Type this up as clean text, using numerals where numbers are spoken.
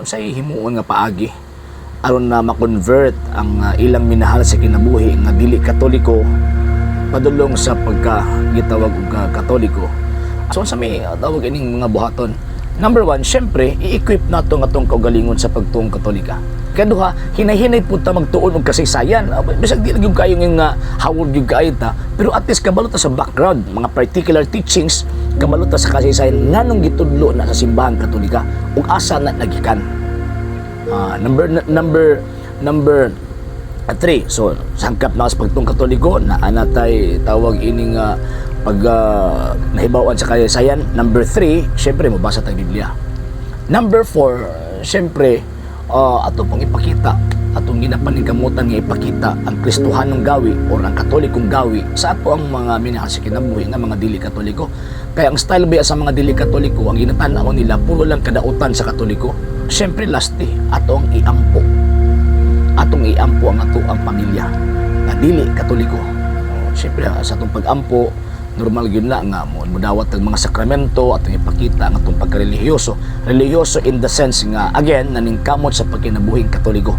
Unsay himuon nga paagi aron na ma-convert ang ilang minahal sa kinabuhi nga dili Katoliko padulong sa pagka gitawag og Katoliko? So sa may tawag ining mga buhaton? Number one, syempre, i-equip nato ang atong kaugalingon sa pagtuong Katolika. Kaduha, hinay-hinay pud ta magtuon og kasaysayan. Bisag di lang gyud kayo nga hawod gyud kaayo ta, pero at least kabalo ta sa background, mga particular teachings, kabalo ta sa kasaysayan nganong gitudlo na sa Simbahang Katolika ug asa na nagikan. Number number number three. So, sangkap na sa pagtuong Katoliko, na anatay tawag ining pag nahibawan sa kasaysayan. Number three, syempre, mabasa tag Biblia. Number four, syempre, ato pong ipakita, atong ginapaningkamutan nga ipakita ang Kristohanong gawi or ang Katolikong gawi sa ato ang mga minahal sa kinabuhi nga mga dili Katoliko. Kaya ang style ba sa mga dili Katoliko, ang ginatanaw nila, puro lang kadautan sa Katoliko. Syempre, last eh, ato ang iampo. Atong iampo ang ato ang pamilya na dili Katoliko. Syempre, sa atong pag-ampo, normal gyud na nga mo mudawat ang mga sakramento, atong ipakita ang atong pagkarelihiyoso. Relihiyoso in the sense nga, again, naningkamot sa pagkinabuhing Katoliko.